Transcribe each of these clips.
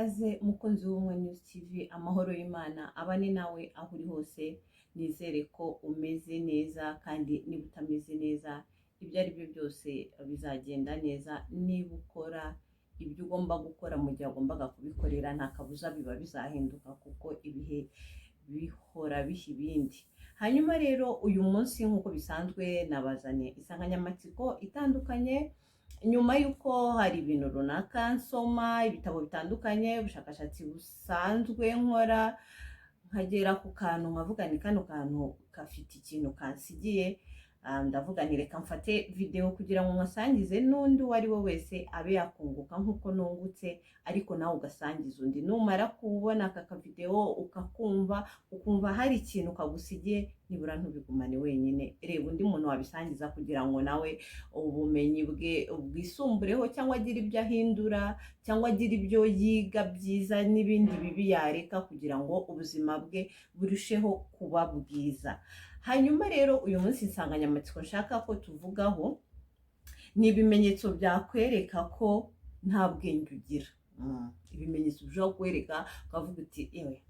Ikaze mukunzi w'Ubumwe News TV, amahoro y'Imana abane nawe aho uri hose. Nizere ko umeze neza, kandi niba utameze neza, ibyo ari byo byose bizagenda neza niba ukora ibyo ugomba gukora mu gihe wagombaga kubikorera. Nta kabuza biba bizahinduka, kuko ibihe bihora biha ibindi. Hanyuma rero uyu munsi, nk'uko bisanzwe, nabazaniye insanganyamatsiko itandukanye nyuma y'uko hari ibintu runaka nsoma, ibitabo bitandukanye, ubushakashatsi busanzwe nkora, nkagera ku kantu nkavuga ni kano kantu gafite ikintu kansigiye. Ndavuga nti reka mfate videwo kugira ngo nkasangize n'undi uwo ari we wese, abe yakunguka nk'uko nungutse, ariko nawe ugasangiza undi. Numara kubona aka kavidewo, ukakumva, ukumva hari ikintu kagusigiye, nibura ntubigumane wenyine, reba undi muntu wabisangiza kugira ngo nawe ubumenyi bwe bwisumbureho, cyangwa agire ibyo ahindura, cyangwa agire ibyo yiga byiza n'ibindi bibi yareka, kugira ngo ubuzima bwe burusheho kuba bwiza. Hanyuma rero uyu munsi insanganyamatsiko nshaka ko tuvugaho ni ibimenyetso byakwereka ko nta bwenge ugira. Ibimenyetso bishobora kukwereka ukavuga uti: "Ewe,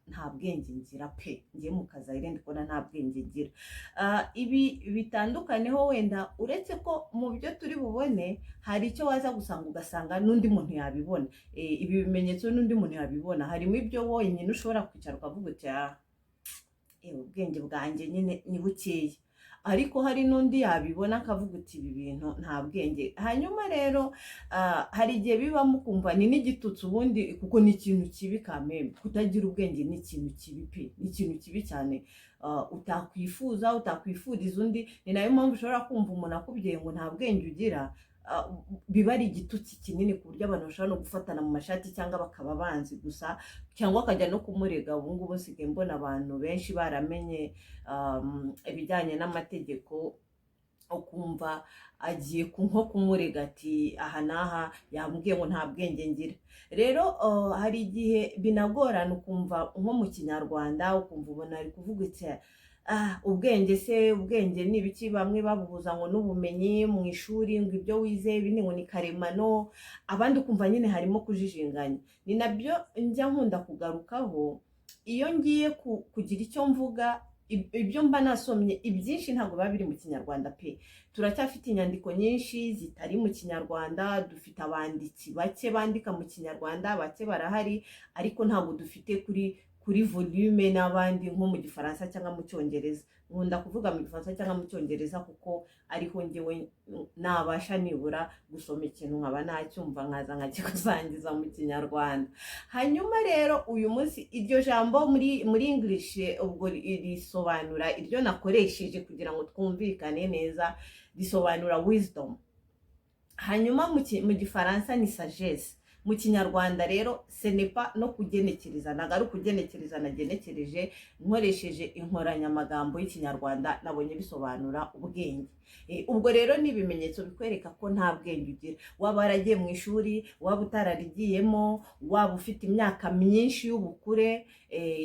nta bwenge ngira pe, ngiye mu kazi ndi kubona nta bwenge ngira." Ibi bitandukaneho wenda, uretse ko mu byo turi bubone hari icyo waza gusanga, ugasanga n'undi muntu yabibona. Ibi bimenyetso n'undi muntu yabibona. Harimo ibyo wenyine ushobora kwicara ukavuga uti: "Ah, ubwenge bwanjye nyine ni bukeya," ariko hari n'undi yabibona akavuga uti: "Ibi bintu nta bwenge." Hanyuma rero hari igihe bibamo ukumva ni n'igitutsi ubundi, kuko ni ikintu kibi kameme. Kutagira ubwenge ni ikintu kibi pe, ni ikintu kibi cyane utakwifuza, utakwifuriza undi. Ni nayo mpamvu ushobora kumva umuntu akubwiye ngo nta bwenge ugira, biba ari igitutsi kinini, ku buryo abantu bashobora no gufatana mu mashati, cyangwa bakaba banzi gusa, cyangwa akajya no kumurega. Ubu ngubu nsigaye mbona abantu benshi baramenye ibijyanye n'amategeko, ukumva agiye nko kumurega ati: "Aha n'aha yambwiye ngo nta bwenge ngira." Rero hari igihe binagorana, ukumva nko mu Kinyarwanda, ukumva ubona ari kuvuga ati: "Ah, ubwenge se, ubwenge ni ibiki?" Bamwe babuhuza ngo n'ubumenyi mu ishuri, ngo ibyo wize, ibindi ngo ni karemano, abandi ukumva nyine harimo kujijinganya. Ni nabyo njya nkunda kugarukaho iyo ngiye kugira icyo mvuga. Ibyo mba nasomye ibyinshi ntabwo biba biri mu Kinyarwanda pe. Turacyafite inyandiko nyinshi zitari mu Kinyarwanda. Dufite abanditsi bake bandika mu Kinyarwanda, bake barahari, ariko ntabwo dufite kuri volume n'abandi nko mu Gifaransa cyangwa mu Cyongereza. Nkunda kuvuga mu Gifaransa cyangwa mu Cyongereza kuko ariho ngewe nabasha nibura gusoma ikintu nkaba nacyumva, nkaza nkakigusangiza mu Kinyarwanda. Hanyuma rero uyu munsi iryo jambo muri English ubwo risobanura, iryo nakoresheje kugira ngo twumvikane neza, risobanura wisdom. Hanyuma mu Gifaransa ni sagesse. Mu Kinyarwanda rero senepa no kugenekereza, ntabwo ari ukugenekereza, nagenekereje nkoresheje inkoranyamagambo y'Ikinyarwanda, nabonye bisobanura ubwenge. Ubwo rero ni ibimenyetso bikwereka ko nta bwenge ugira. Waba waragiye mu ishuri, waba utararigiyemo, waba ufite imyaka myinshi y'ubukure,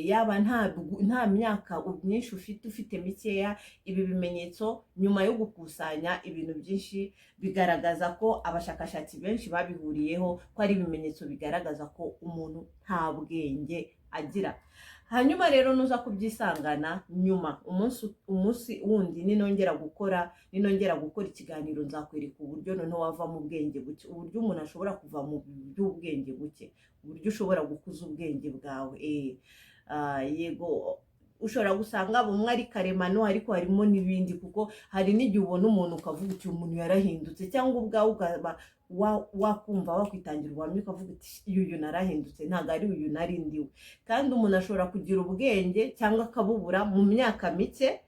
yaba nta myaka myinshi ufite, ufite mikeya, ibi bimenyetso nyuma yo gukusanya ibintu byinshi bigaragaza ko abashakashatsi benshi babihuriyeho ko ari ibimenyetso bigaragaza ko umuntu nta bwenge agira. Hanyuma rero nuza kubyisangana nyuma, umunsi wundi ninongera gukora ikiganiro, nzakwereka uburyo noneho wava mu bwenge buke, uburyo umuntu ashobora kuva mu by'ubwenge buke, uburyo ushobora gukuza ubwenge bwawe. Yego, ushobora gusanga bumwe ari karemano, ariko harimo n'ibindi, kuko hari n'igihe ubona umuntu ukavuga uti: "Umuntu yarahindutse," cyangwa ubwawe ukaba wakumva wakwitangira ubuhamya ukavuga uti: "Uyu narahindutse, ntabwo ari uyu nari ndiwe." Kandi umuntu ashobora kugira ubwenge cyangwa akabubura mu myaka mike,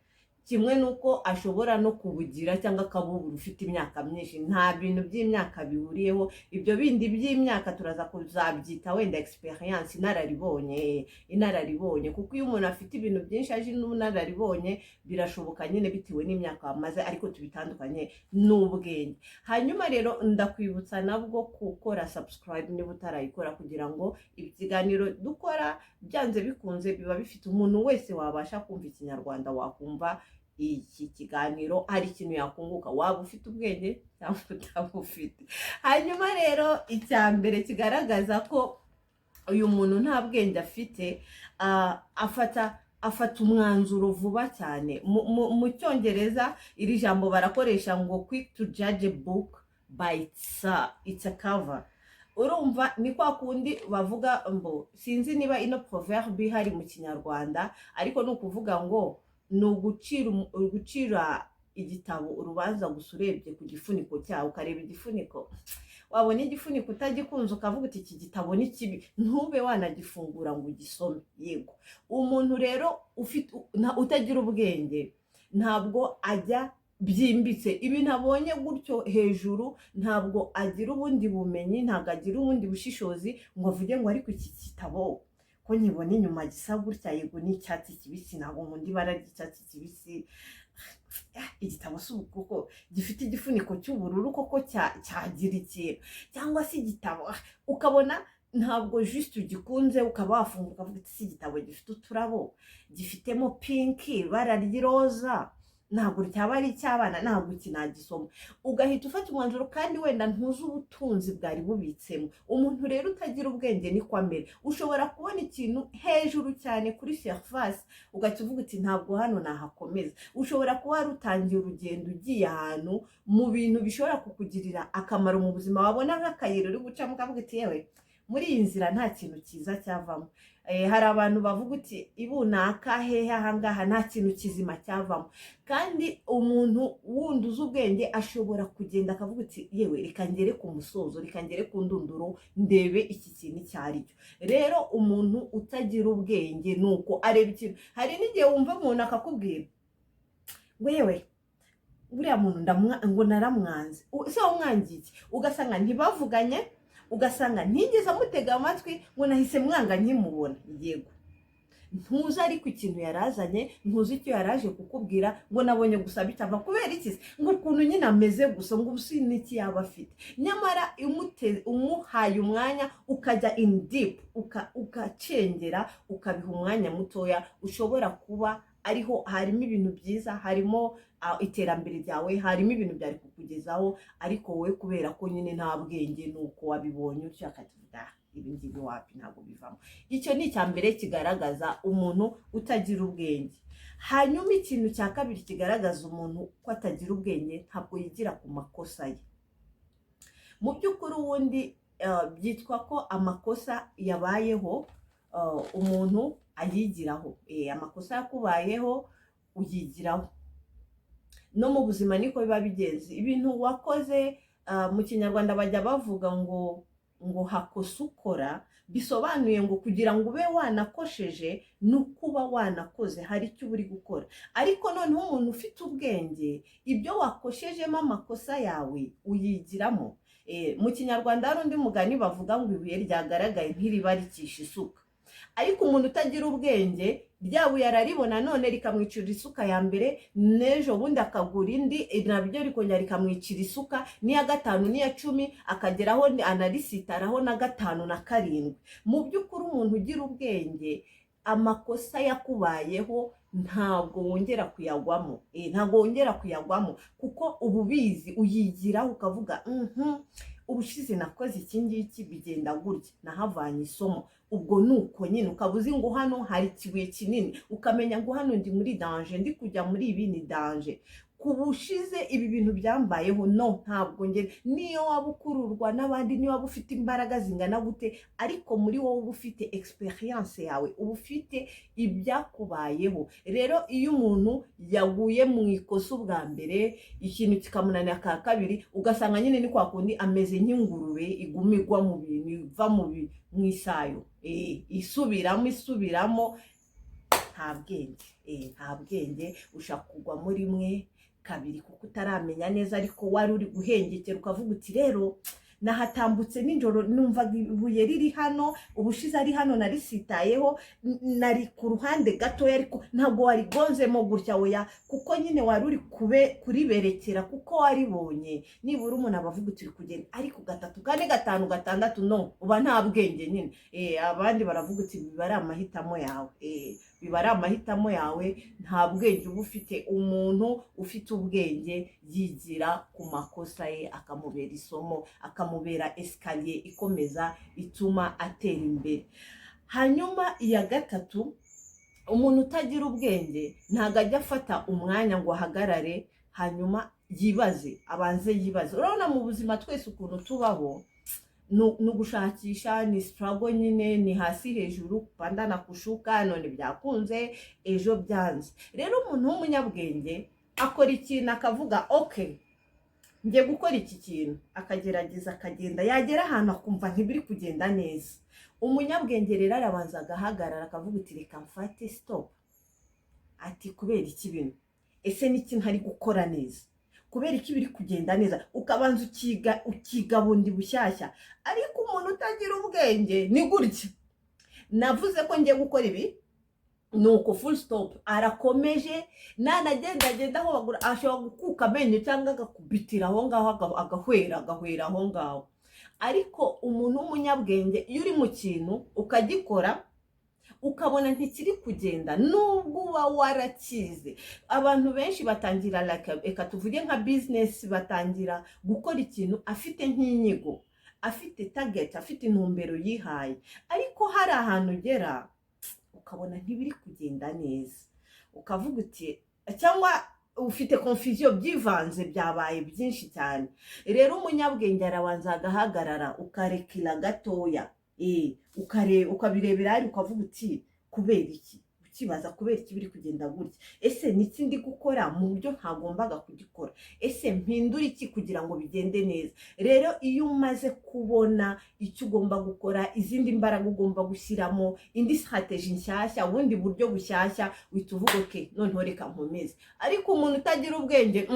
kimwe n'uko ashobora no kubugira cyangwa akabubura ufite imyaka myinshi. Nta bintu by'imyaka bihuriyeho. Ibyo bindi by'imyaka turaza kuzabyita wenda experience, inararibonye, inararibonye, kuko iyo umuntu afite ibintu byinshi aje n'ubunararibonye, birashoboka nyine bitewe n'imyaka wamaze, ariko tubitandukanye n'ubwenge. Hanyuma rero ndakwibutsa nabwo gukora subscribe niba utarayikora, kugira ngo ikiganiro dukora byanze bikunze biba bifite umuntu wese wabasha kumva Ikinyarwanda, wakumva iki kiganiro hari ikintu yakunguka, waba ufite ubwenge cyangwa utabufite. Hanyuma rero icya mbere kigaragaza ko Uyu muntu nta bwenge afite, afata umwanzuro vuba cyane. Mu Cyongereza iri jambo barakoresha ngo "quick to judge a book by its a cover". Urumva ni kwa kundi bavuga ngo, sinzi niba ino proverbe ihari mu Kinyarwanda, ariko ni ukuvuga ngo ni ugucira igitabo urubanza gusa urebye ku gifuniko cyawo. Ukareba igifuniko, wabona igifuniko utagikunze, ukavuga uti: "Iki gitabo ni kibi", ntube wanagifungura ngo ugisome. Yego, umuntu rero ufite utagira ubwenge ntabwo ajya byimbitse. Ibintu abonye gutyo hejuru, ntabwo agira ubundi bumenyi, ntabwo agira ubundi bushishozi ngo avuge ngo: "Ariko iki gitabo ko nkibona inyuma gisa gutya, yego ni icyatsi kibisi, ntabwo nkunda ibara ry'icyatsi kibisi, igitabo si ubu kuko gifite igifuniko cy'ubururu koko cyagira ikintu?" Cyangwa se igitabo ukabona ntabwo juste ugikunze, ukaba wafunga ukavuga uti: "Si igitabo gifite uturabo, gifitemo pink, ibara ry'iroza, ntabwo cyaba ari icy'abana, ntabwo iki nagisoma." Ugahita ufata umwanzuro, kandi wenda ntuzi ubutunzi bwari bubitsemo. Umuntu rero utagira ubwenge niko amera. Ushobora kubona ikintu hejuru cyane kuri surface, ugahita uvuga uti: "Ntabwo hano nahakomeza." Ushobora kuba wari utangiye urugendo ugiye ahantu mu bintu bishobora kukugirira akamaro mu buzima, wabona nk'akayira uri gucamo ukavuga uti: "Yewe, muri iyi nzira nta kintu cyiza cyavamo." Hari abantu bavuga uti: "Ibunaka hehe, ahangaha nta kintu kizima cyavamo." Kandi umuntu wundi uzi ubwenge ashobora kugenda akavuga uti: "Yewe, reka ngere ku musozo, reka ngere ku ndunduro, ndebe iki kintu icyo ari cyo." Rero umuntu utagira ubwenge ni uko areba ikintu. Hari n'igihe wumva umuntu akakubwira ngo: "Yewe, buriya muntu ngo naramwanze." Se wamwangiye iki? Ugasanga ntibavuganye, ugasanga ntigeze amutega amatwi, ngo: "Nahise mwanga nkimubona." Yego, ntuzi ariko ikintu yarazanye, ntuzi icyo yaraje kukubwira, ngo: "Nabonye gusa bitava." Kubera iki se? Ngo ukuntu nyine ameze gusa, ngo ubu si n'iki yaba afite. Nyamara umuhaye umwanya, ukajya in deep, ukacengera, ukabiha umwanya mutoya, ushobora kuba ariho harimo ibintu byiza, harimo iterambere ryawe, harimo ibintu byari kukugezaho. Ariko wowe kubera ko nyine nta bwenge, ni uko wabibonye utyo, akavuga: "Ibi ngibi wapi, ntabwo bivamo." Icyo ni icya mbere kigaragaza umuntu utagira ubwenge. Hanyuma ikintu cya kabiri kigaragaza umuntu ko atagira ubwenge, ntabwo yigira ku makosa ye. Mu by'ukuri ubundi byitwa ko amakosa yabayeho umuntu ayigiraho. Amakosa yakubayeho uyigiraho. No mu buzima niko biba bigenze. Ibintu wakoze, mu Kinyarwanda bajya bavuga ngo "hakosa ukora", bisobanuye ngo kugira ngo ube wanakosheje ni uko uba wanakoze, hari icyo uba uri gukora. Ariko noneho umuntu ufite ubwenge, ibyo wakoshejemo, amakosa yawe uyigiramo. Mu Kinyarwanda hari undi mugani bavuga ngo "ibuye ryagaragaye ntiriba rikishe isuka". Ariko umuntu utagira ubwenge, rya buye araribona none rikamwicira isuka ya mbere, n'ejo bundi akagura indi, nabyo rikongera rikamwicira isuka, n'iya gatanu, n'iya 10, akageraho anarisitaraho na gatanu na karindwi. Mu by'ukuri umuntu ugira ubwenge, amakosa yakubayeho ntabwo wongera kuyagwamo. Ntabwo wongera kuyagwamo kuko uba ubizi, uyigiraho, ukavuga: "Ubushize nakoze iki ngiki bigenda gutya, nahavanye isomo." Ubwo ni uko nyine ukaba uzi ngo hano hari ikibuye kinini, ukamenya ngo hano ndi muri danger, ndi kujya muri ibi ni danger. Ku bushize ibi bintu byambayeho, no ntabwo nge. Niyo waba ukururwa n'abandi, niyo waba ufite imbaraga zingana gute, ariko muri wowe uba ufite experience yawe, uba ufite ibyakubayeho. Rero iyo umuntu yaguye mu ikosa ubwa mbere, ikintu kikamunanira ka kabiri, ugasanga nyine ni kwa kundi ameze nk'ingurube iguma igwa mu bintu, iva mu isayo, isubiramo isubiramo. Nta bwenge, nta bwenge. Ushaka kugwamo rimwe, kabiri, kuko utaramenya neza, ariko wari uri guhengekera, ukavuga uti: "Rero nahatambutse nijoro, numvaga ibuye riri hano, ubushize ari hano narisitayeho, nari ku ruhande gatoya, ariko ntabwo warigonzemo gutya." Oya, kuko nyine wari uri kube kuriberekera kuko waribonye. Nibura umuntu aba avuga uti: "Uri kugenda." Ariko gatatu, kane, gatanu, gatandatu, no uba nta bwenge nyine. Abandi baravuga uti: "Biba ari amahitamo yawe." Biba ari amahitamo yawe, nta bwenge uba ufite. Umuntu ufite ubwenge yigira ku makosa ye, akamubera isomo, akamubera escalier ikomeza ituma atera imbere. Hanyuma iya gatatu, umuntu utagira ubwenge ntabwo ajya afata umwanya ngo ahagarare hanyuma yibaze, abanze yibaze. Urabona mu buzima twese ukuntu tubaho ni ugushakisha, ni struggle nyine, ni hasi hejuru, kupanda na kushuka, none byakunze, ejo byanze. Rero umuntu w'umunyabwenge akora ikintu akavuga: "Okay, njye gukora iki kintu", akagerageza, akagenda, yagera ahantu akumva ntibiri kugenda neza. Umunyabwenge rero arabanza agahagarara, akavuga uti: "Reka mfate stop." Ati: "Kubera iki bino? Ese niki ntari gukora neza? Kubera iki biri kugenda neza?" Ukabanza ukiga, ukiga bundi bushyashya. Ariko umuntu utagira ubwenge ni gutya: "Navuze ko ngiye gukora ibi, nuko full stop." Arakomeje, nanagenda agenda aho bagura, ashobora gukuka amenyo cyangwa agakubitira aho ngaho, agahwera, agahwera aho ngaho. Ariko umuntu w'umunyabwenge, iyo uri mu kintu ukagikora ukabona ntikiri kugenda, nubwo uba warakize, abantu benshi batangira, like, reka tuvuge nka business, batangira gukora ikintu afite nk'inyigo, afite target, afite intumbero yihaye, ariko hari ahantu ugera ukabona ntibiri kugenda neza, ukavuga uti, cyangwa ufite confusion, byivanze, byabaye byinshi cyane. Rero umunyabwenge arabanza agahagarara, ukarekera gatoya, ukabirebera hari, ukavuga uti: "Kubera iki?" Ukibaza kubera iki biri kugenda gutya. Ese niki ndi gukora mu buryo ntagombaga kugikora? Ese mpindura iki kugira ngo bigende neza? Rero iyo umaze kubona icyo ugomba gukora, izindi mbaraga ugomba gushyiramo, indi strategy nshyashya, ubundi buryo bushyashya, uhita uvuga: "Okay, noneho reka nkomeze." Ariko umuntu utagira ubwenge,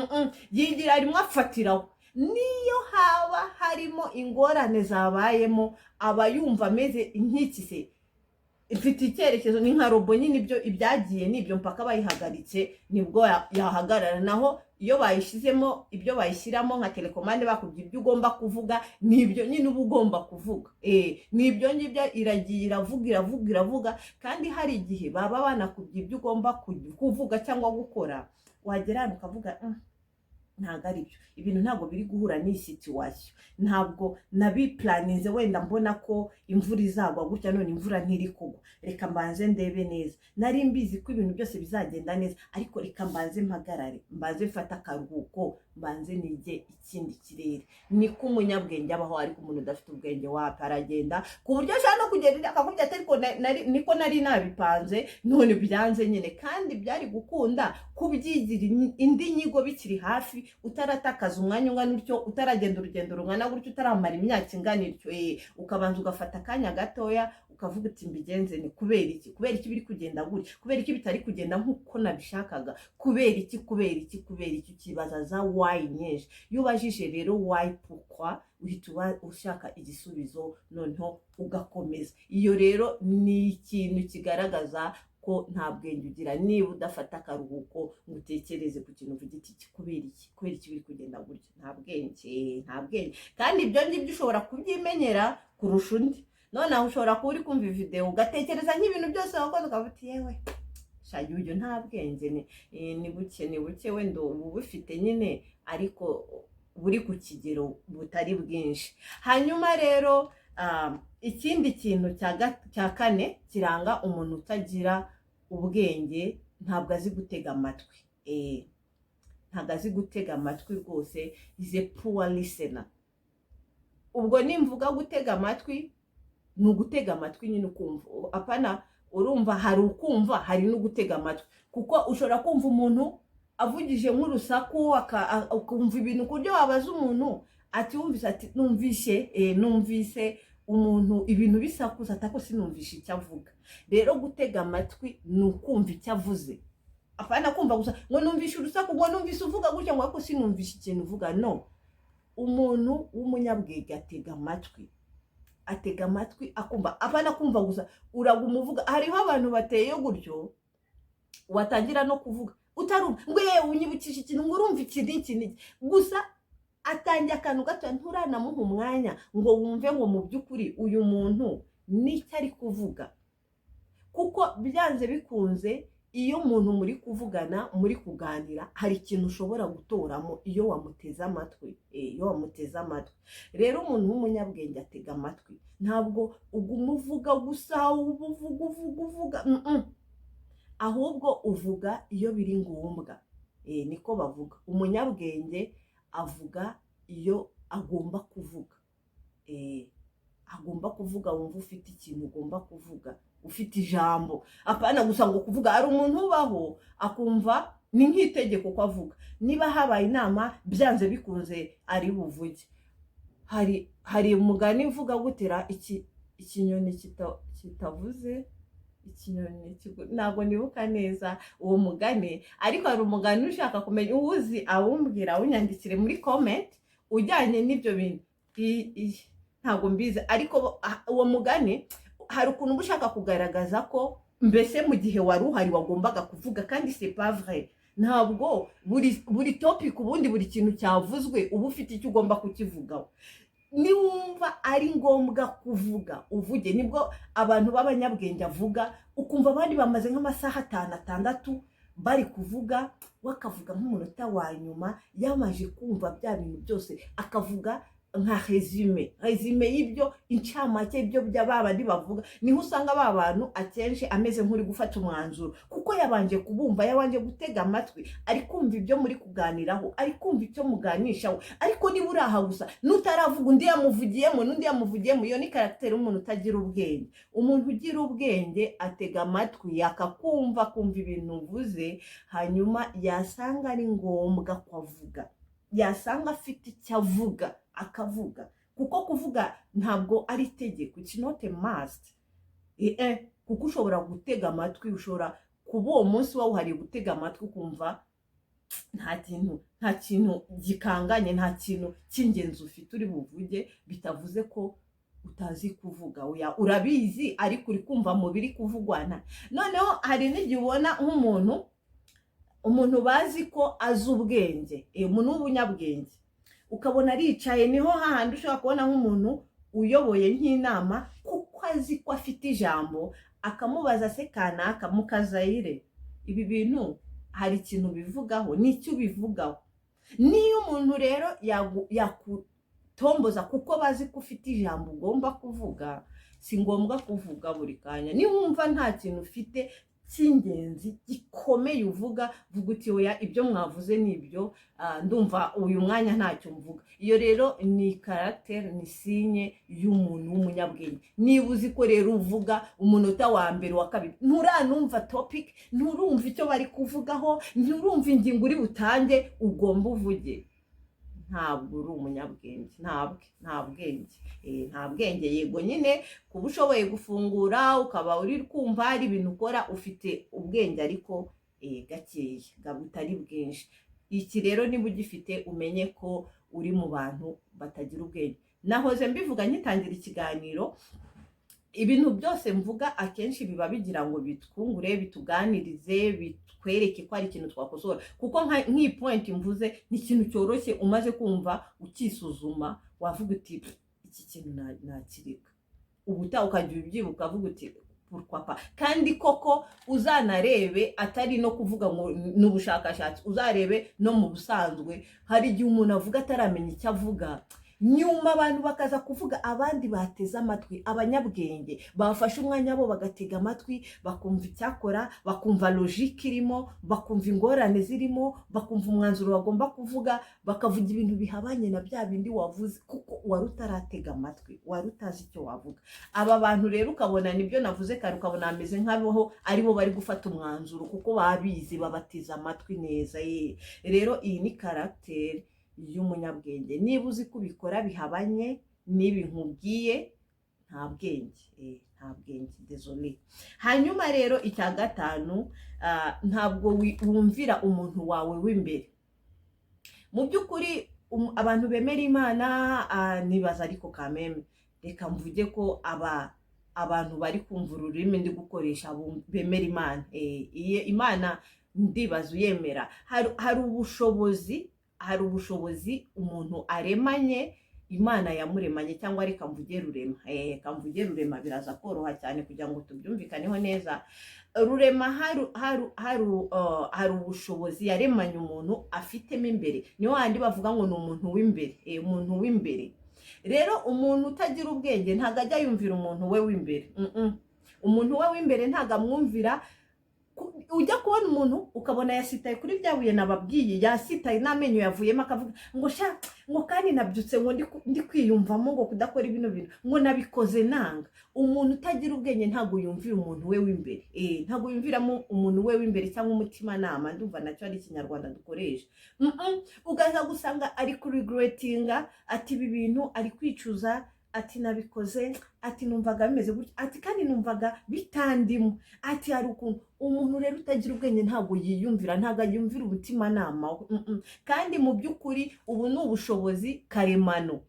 yigira rimwe afatiraho, niyo haba harimo ingorane zabayemo, aba yumva ameze nk'iki se, mfite icyerekezo, ni nka robot nyine, ibyo ibyagiye nibyo mpaka bayihagaritse nibwo yahagarara. Naho iyo bayishyizemo ibyo bayishyiramo nka télécommande, bakubwira ibyo ugomba kuvuga, nibyo nyine uba ugomba kuvuga, nibyo ngibyo, iragiye, iravuga, iravuga, iravuga. Kandi hari igihe baba banakubwira ibyo ugomba kuvuga cyangwa gukora, wagera hano ukavuga: Ntabwo ari byo, ibintu ntabwo biri guhura n'iyi situation, ntabwo nabipuraninze, wenda mbona ko imvura izagwa gutya, none imvura ntiri kugwa, reka mbanze ndebe neza. Nari mbizi ko ibintu byose bizagenda neza, ariko reka mbanze mpagarare, mbanze mfate akaruhuko, mbanze nige ikindi kirere." Niko umunyabwenge abaho. Ariko umuntu udafite ubwenge wapi, aragenda ku buryo ashobora no kugenda akakubwira ati: "Ariko niko nari nabipanze, none byanze nyine." Kandi byari gukunda kubyigira indi nyigo bikiri hafi, utaratakaza umwanya ungana utyo, utaragenda urugendo rungana gutyo, utaramara imyaka ingana ityo. Ukabanza ugafata akanya gatoya, ukavuga uti: "Mbigenze ni kubera iki? Kubera iki biri kugenda gutya? Kubera iki bitari kugenda nk'uko nabishakaga? Kubera iki? Kubera iki? Kubera iki?" Ukibaza za why nyinshi. Iyo ubajije rero why, pourquoi, uhita uba ushaka igisubizo, noneho ugakomeza. Iyo rero ni ikintu kigaragaza ko nta bwenge ugira, niba udafata akaruhuko ngo utekereze ku kintu, uvuge uti: "Kubera iki? Kubera iki biri kugenda gutya?" Nta bwenge, nta bwenge. Kandi ibyo ngibyo ushobora kubyimenyera kurusha undi. Noneho ushobora kuba uri kumva videwo, ugatekereza nk'ibintu byose wakoze, ukavuga uti: "Yewe shayo, uyu nta bwenge." Ni buke, ni buke wenda uba ubufite nyine, ariko buri ku kigero butari bwinshi. Hanyuma rero ikindi kintu cya kane kiranga umuntu utagira ubwenge, ntabwo azi gutega amatwi. Ntabwo azi gutega amatwi rwose, is a poor listener. Ubwo nimvuga gutega amatwi, ni ugutega amatwi nyine ukumva, apana urumva, hari ukumva, hari no gutega amatwi, kuko ushobora kumva umuntu avugije nk'urusaku, ukumva ibintu ku buryo wabaza umuntu ati: "Wumvise?" Ati: "Numvise, numvise umuntu ibintu bisakuza," atako sinumvishe icyo avuga. Rero gutega amatwi ni ukumva icyo avuze, apana kumva gusa ngo numvishe urusaku, ngo numvise uvuga gutya, ngo ariko sinumvishe ikintu uvuga. No umuntu w'umunyabwenge atega amatwi, atega amatwi akumva, apana kumva gusa uraguma uvuga. Hariho abantu bateye gutyo, watangira no kuvuga utarumva ngo: "Yewe, unyibukije ikintu," ngo: "Urumva iki n'iki n'iki." Gusa atangiye akantu gato, nturanamuha umwanya ngo wumve ngo mu by'ukuri uyu muntu n'icyo ari kuvuga. Kuko byanze bikunze, iyo umuntu muri kuvugana, muri kuganira, hari ikintu ushobora gutoramo iyo wamuteze amatwi. Iyo wamuteze amatwi rero, umuntu w'umunyabwenge atega amatwi. Ntabwo uguma uvuga gusa, uba uvuga, uvuga, uvuga. Ahubwo uvuga iyo biri ngombwa. Niko bavuga, umunyabwenge avuga iyo agomba kuvuga. Agomba kuvuga, wumva ufite ikintu ugomba kuvuga, ufite ijambo, apana gusa ngo kuvuga. Hari umuntu ubaho akumva ni nk'itegeko ko avuga. Niba habaye inama, byanze bikunze ari buvuge. Hari umugani uvuga gutera iki ikinyoni kitavuze ikinyoni, ntabwo nibuka neza uwo mugani, ariko hari umugani ushaka kumenya uwuzi awumbwira, awunyandikire muri comment ujyanye n'ibyo bintu. Ntabwo mbizi, ariko uwo mugani hari ukuntu uba ushaka kugaragaza ko mbese mu gihe wari uhari wagombaga kuvuga, kandi c'est pas vrai. Ntabwo buri topic, ubundi buri kintu cyavuzwe, uba ufite icyo ugomba kukivugaho. Niwumva ari ngombwa kuvuga, uvuge. Nibwo abantu b'abanyabwenge avuga, ukumva abandi bamaze nk'amasaha 5, 6 bari kuvuga, we akavuga nk'umunota wa nyuma, yamaze kumva bya bintu byose, akavuga nka résumé y'ibyo, incamake y'ibyo bya ba bandi bavuga. Niho usanga ba bantu akenshi ameze nk'uri gufata umwanzuro, kuko yabanje kubumva, yabanje gutega amatwi, ari kumva ibyo muri kuganiraho, ari kumva icyo muganishaho. Ariko niba uri aha gusa, n'utaravuga, undi yamuvugiyemo, n'undi yamuvugiyemo, iyo ni caractère y'umuntu utagira ubwenge. Umuntu ugira ubwenge atega amatwi, akakumva, akumva ibintu uvuze, hanyuma yasanga ari ngombwa ko avuga, yasanga afite icyo avuga, akavuga. Kuko kuvuga ntabwo ari itegeko, it's not a must. Kuko ushobora gutega amatwi, ushobora kuba uwo munsi wawuhariye gutega amatwi, ukumva nta kintu gikanganye, nta kintu cy'ingenzi ufite uri buvuge. Bitavuze ko utazi kuvuga, oya, urabizi, ariko uri kumva mu biri kuvugwa. Noneho hari n'igihe ubona nk'umuntu, umuntu bazi ko azi ubwenge, umuntu w'ubunyabwenge, ukabona aricaye. Niho hahandi ushobora kubona nk'umuntu uyoboye nk'inama, kuko azi ko afite ijambo, akamubaza: "Se kanaka mukazayire, ibi bintu hari ikintu bivugaho? N'icyo ubivugaho?" Niyo umuntu rero yakutomboza kuko bazi ko ufite ijambo ugomba kuvuga, si ngombwa kuvuga buri kanya. Niba wumva nta kintu ufite cy'ingenzi gikomeye uvuga, vuga uti: "Oya, ibyo mwavuze ni ibyo, ndumva uyu mwanya ntacyo mvuga." Iyo rero ni caractère, ni signe y'umuntu w'umunyabwenge. Niba uzi ko rero uvuga umunota wa mbere, wa kabiri, nturanumva topic, nturumva icyo bari kuvugaho, nturumva ingingo uri butange, ugomba uvuge, ntabwo uri umunyabwenge. Nta bwenge, nta bwenge. Yego nyine, kuba ushoboye gufungura, ukaba uri kumva hari ibintu ukora, ufite ubwenge, ariko gakeya, butari bwinshi. Iki rero niba ugifite, umenye ko uri mu bantu batagira ubwenge. Nahoze mbivuga ngitangira ikiganiro, ibintu byose mvuga akenshi biba bigira ngo bitwungure, bituganirize, bitwereke ko hari ikintu twakosora. Kuko nk'iyi point mvuze ni ikintu cyoroshye, umaze kumva ukisuzuma, wavuga uti: "Pff, iki kintu nakireka." Ubutaha ukajya ubyibuka, avuga uti: "Pourquoi pas?" Kandi koko uzanarebe, atari no kuvuga ngo ni ubushakashatsi, uzarebe no mu busanzwe, hari igihe umuntu avuga ataramenya icyo avuga, nyuma abantu bakaza kuvuga, abandi bateze amatwi, abanyabwenge bafashe umwanya bo bagatega amatwi, bakumva icyakora, bakumva logique irimo, bakumva ingorane zirimo, bakumva umwanzuro bagomba kuvuga, bakavuga ibintu bihabanye na bya bindi wavuze, kuko wari utaratega amatwi, wari utazi icyo wavuga. Aba bantu rero ukabona, nibyo navuze kare, ukabona bameze nk'aho aribo bari gufata umwanzuro, kuko babizi, babateze amatwi neza ye. Rero iyi ni caractère y'umunyabwenge. Niba uzi ko ubikora bihabanye n'ibi nkubwiye, nta bwenge, nta bwenge, désolé. Hanyuma rero icya gatanu, ntabwo wumvira umuntu wawe w'imbere. Mu by'ukuri abantu bemera Imana, nibaza, ariko kameme reka mvuge ko aba abantu bari kumva ururimi ndi gukoresha bemera Imana. Iyo Imana ndibaza uyemera, hari ubushobozi umuntu aremanye. Imana yamuremanye, cyangwa reka mvuge Rurema, reka mvuge Rurema, biraza koroha cyane kugira ngo tubyumvikaneho neza. Rurema hari ubushobozi yaremanye umuntu afitemo imbere. Niyo handi bavuga ngo ni umuntu w'imbere. Umuntu w'imbere rero, umuntu utagira ubwenge ntabwo ajya yumvira umuntu we w'imbere. Umuntu we w'imbere ntabwo amwumvira. Ujya kubona umuntu ukabona yasitaye kuri bya buye nababwiye, yasitaye n'amenyo yavuyemo, akavuga ngo sha, ngo kandi nabyutse ngo ndi kwiyumvamo ngo kudakora bino bintu, ngo nabikoze nanga. Umuntu utagira ubwenge ntabwo yumvira umuntu we w'imbere, ntabwo yumviramo umuntu we w'imbere cyangwa umutimanama, ndumva nacyo ari Ikinyarwanda dukoresha. Ugaza gusanga ari kuregretinga, ati ibi bintu ari kwicuza, ati nabikoze, ati numvaga bimeze gutya, ati kandi numvaga bitandimo, ati hari ukuntu. Umuntu rero utagira ubwenge ntabwo yiyumvira, ntabwo yumvira umutimanama we. Kandi mu by'ukuri ubu ni ubushobozi karemano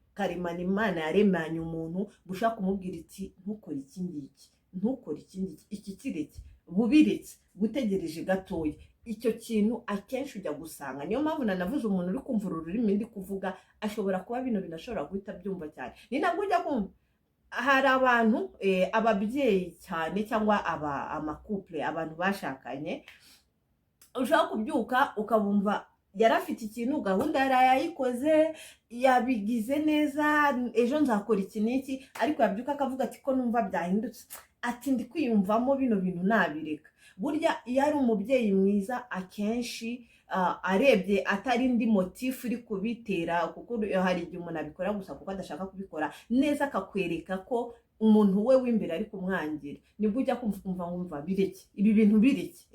Imana yaremanye umuntu, bushobora kumubwira iti ntukore iki ngiki, ntukore iki ngiki, iki kireke, bubiretse, butegereje gatoya. Icyo kintu akenshi ujya gusanga, niyo mpamvu nanavuze, umuntu uri kumva uru rurimi ndi kuvuga ashobora kuba bino bintu ashobora guhita abyumva cyane. Ni nabwo ujya kumva hari abantu, ababyeyi cyane, cyangwa aba ama couple, abantu bashakanye, ushobora kubyuka ukabumva yari afite ikintu, gahunda yari yayikoze, yabigize neza, ejo nzakora iki n'iki, ariko yabyuka akavuga ati ko numva byahindutse, ati ndi kwiyumvamo bino bintu nabireka. Burya iyo ari umubyeyi mwiza, akenshi arebye atari indi motif iri kubitera, kuko hari igihe umuntu abikora gusa kuko adashaka kubikora neza, akakwereka ko umuntu we w'imbere ari kumwangira, nibwo ujya kumva ukumva ngumva bireke, ibi bintu bireke,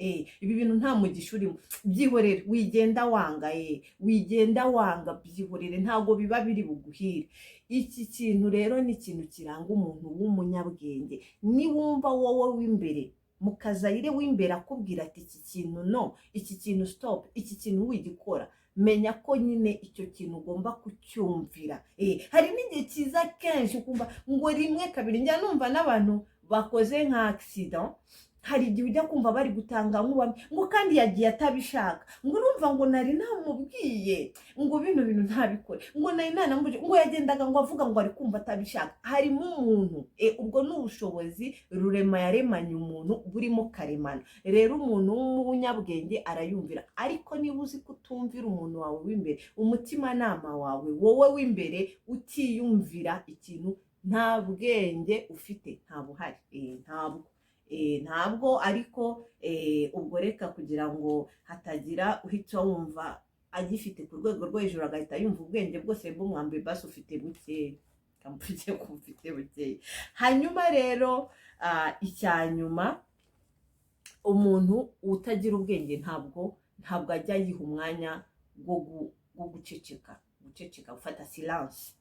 ibi bintu nta mugisha urimo, byihorere, wigenda wanga, wigenda wanga, byihorere, ntabwo biba biri buguhire. Iki kintu rero ni ikintu kiranga umuntu w'umunyabwenge. Niwumva wowe w'imbere, mukazayire w'imbere akubwira ati iki kintu no, iki kintu stop, iki kintu wigikora, menya ko nyine icyo kintu ugomba kucyumvira. Hari n'igihe cyiza kenshi ukumva ngo rimwe, kabiri. Njya numva n'abantu bakoze nka accident, hari igihe ujya kumva bari gutanga nk'uwamwe ngo kandi yagiye atabishaka, ngo urumva ngo nari namubwiye ngo bino bintu ntabikore, ngo nari nanamubwiye, ngo yagendaga ngo avuga ngo ari kumva atabishaka. Harimo umuntu, ubwo ni ubushobozi Rurema yaremanye umuntu burimo karemano. Rero umuntu w'umunyabwenge arayumvira. Ariko niba uzi ko utumvira umuntu wawe w'imbere, umutimanama wawe wowe w'imbere utiyumvira ikintu, nta bwenge ufite, nta buhari, ntabwo. Ntabwo ariko ubwo reka kugira ngo hatagira uhita wumva agifite ku rwego rwo hejuru, agahita yumva ubwenge bwose bw'umwambi, basi ufite bukeya, kamvuge ko ufite bukeya. Hanyuma rero icya nyuma, umuntu utagira ubwenge ntabwo ajya yiha umwanya wo guceceka, gufata silence.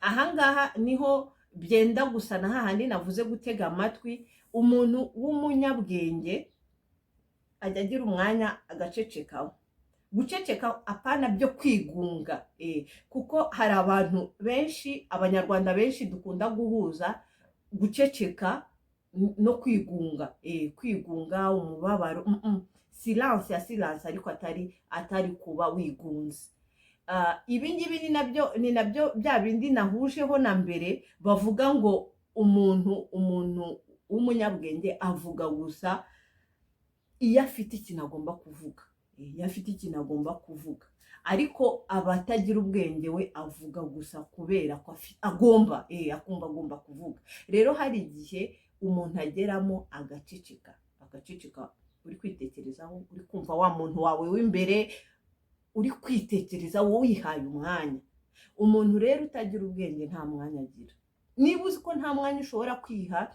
Ahangaha niho byenda gusa na hahandi navuze gutega amatwi. Umuntu w'umunyabwenge ajya agira umwanya agacecekaho. Guceceka apana byo kwigunga, kuko hari abantu benshi, Abanyarwanda benshi dukunda guhuza guceceka no kwigunga, kwigunga, umubabaro. Silence ya silence, ariko atari kuba wigunze. Ibi ngibi ni nabyo bya bindi nahujeho na mbere bavuga ngo umuntu w'umunyabwenge avuga gusa iyo afite ikintu agomba kuvuga, iyo afite ikintu agomba kuvuga. Ariko abatagira ubwenge we avuga gusa kubera ko agomba, akumva agomba kuvuga. Rero hari igihe umuntu ageramo agaceceka, agaceceka uri kwitekerezaho, uri kumva wa muntu wawe w'imbere, uri kwitekereza, wowe wihaye umwanya. Umuntu rero utagira ubwenge nta mwanya agira. Niba uzi ko nta mwanya ushobora kwiha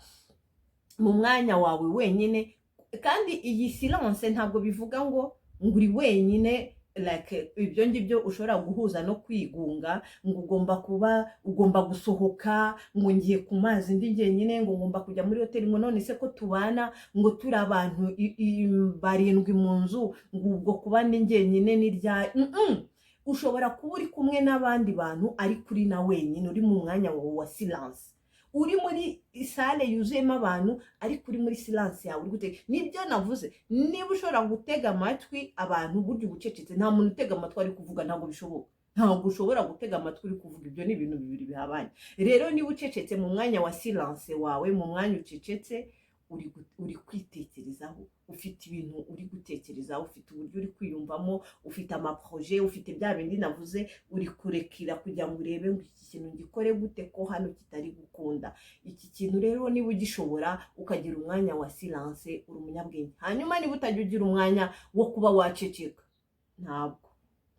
mu mwanya wawe wenyine, kandi iyi silence ntabwo bivuga ngo uri wenyine, like ibyo ngibyo ushobora guhuza no kwigunga, ngo ugomba kuba ugomba gusohoka, ngo ngiye ku mazi ndi njyenyine, ngo ngomba kujya muri hoteli, ngo none se ko tubana, ngo turi abantu 7 mu nzu, ngo ubwo kuba ndi njyenyine ni rya. Ushobora kuba uri kumwe n'abandi bantu ariko uri na wenyine, uri mu mwanya wawe wa silence, uri muri salle yuzuyemo abantu ariko uri muri silence yawe, uri gutega. Nibyo navuze, niba ushobora gutega amatwi abantu, burya uba ucecetse. Nta muntu utega amatwi ari kuvuga, ntabwo bishoboka. Ntabwo ushobora gutega amatwi uri kuvuga. Ibyo ni ibintu bibiri bihabanye. Rero niba ucecetse mu mwanya wa silence wawe, mu mwanya ucecetse, uri kwitekerezaho, ufite ibintu uri gutekerezaho, ufite uburyo uri kwiyumvamo, ufite ama projets, ufite bya bindi navuze, uri kurekira kugira ngo urebe ngo iki kintu ngikore gute ko hano kitari gukunda. Iki kintu rero niba ugishobora ukagira umwanya wa silence, uri umunyabwenge. Hanyuma niba utajya ugira umwanya wo kuba waceceka, ntabwo,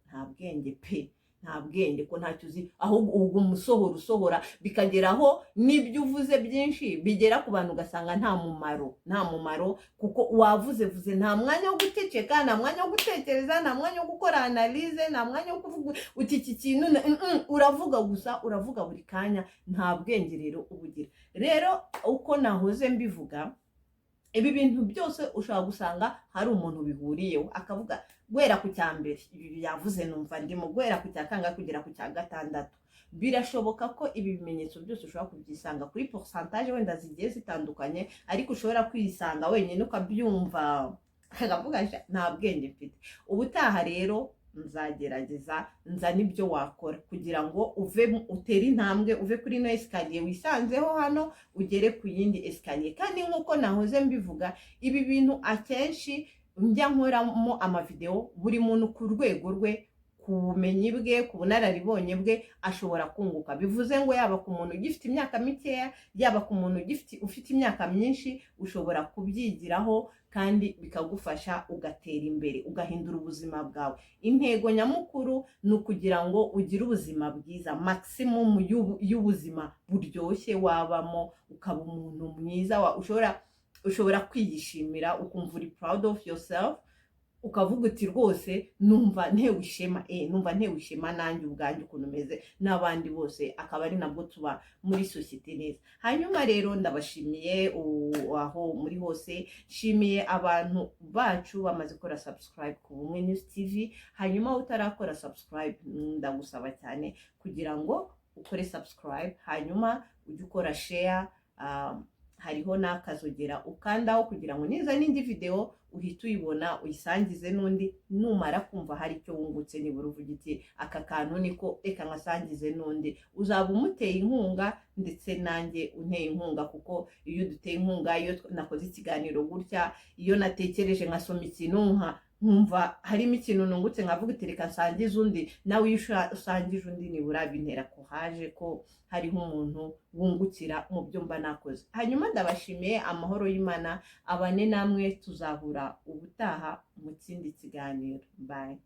nta bwenge pe, nta bwenge, ko ntacyo uzi. Ahubwo uguma usohora, usohora, bikageraho n'ibyo uvuze byinshi bigera ku bantu ugasanga nta mumaro, nta mumaro, kuko wavuze vuze, nta mwanya wo guceceka, nta mwanya wo gutekereza, nta mwanya wo gukora analyse, nta mwanya wo kuvuga uti iki kintu uravuga gusa, uravuga buri kanya. Nta bwenge rero uba ugira. Rero uko nahoze mbivuga, ibi bintu byose ushobora gusanga hari umuntu bihuriyeho, akavuga guhera ku cya mbere, ibi yavuze numva ndimo, guhera ku cya kangahe kugera ku cya gatandatu. Birashoboka ko ibi bimenyetso byose ushobora kubyisanga kuri pourcentage wenda zigiye zitandukanye, ariko ushobora kwisanga wenyine ukabyumva, akavuga nta bwenge mfite. Ubutaha rero nzagerageza nzane ibyo wakora kugira ngo uve, utere intambwe, uve kuri ino escalier wisanzeho hano, ugere ku yindi escalier. Kandi nk'uko nahoze mbivuga, ibi bintu akenshi njya nkoramo ama vidéo, buri muntu ku rwego rwe, ku bumenyi bwe, ku bunararibonye bwe, ashobora kunguka. Bivuze ngo yaba ku muntu ugifite imyaka mikeya, yaba ku muntu ufite imyaka myinshi, ushobora kubyigiraho kandi bikagufasha, ugatera imbere, ugahindura ubuzima bwawe. Intego nyamukuru ni ukugira ngo ugire ubuzima bwiza, maximum y'ubuzima buryoshye wabamo, ukaba umuntu mwiza ushobora kwiyishimira, ukumva uri proud of yourself, ukavuga uti rwose numva ntewe ishema, numva ntewe ishema nanjye ubwanjye ukuntu meze n'abandi bose, akaba ari nabwo tuba muri sosiyete neza. Hanyuma rero ndabashimiye aho muri hose, nshimiye abantu bacu bamaze gukora subscribe ku Bumwe News TV. Hanyuma utarakora subscribe, ndagusaba cyane kugira ngo ukore subscribe, hanyuma ujye ukora share, hariho n'akazogera ukandaho kugira ngo niza n'indi video uhite uyibona, uyisangize n'undi. Numara kumva hari icyo wungutse, nibura uvuga uti aka kantu niko, reka nkasangize n'undi, uzaba umuteye inkunga ndetse nanjye unteye inkunga, kuko iyo uduteye inkunga, iyo nakoze ikiganiro gutya, iyo natekereje nkasoma ikintu nkumva harimo ikintu nungutse, nkavuga uti reka nsangize undi, nawe iyo usangije undi nibura bintera courage ko hariho umuntu wungukira mu byo mba nakoze. Hanyuma ndabashimiye, amahoro y'Imana abane namwe, tuzahura ubutaha mu kindi kiganiro. Bye.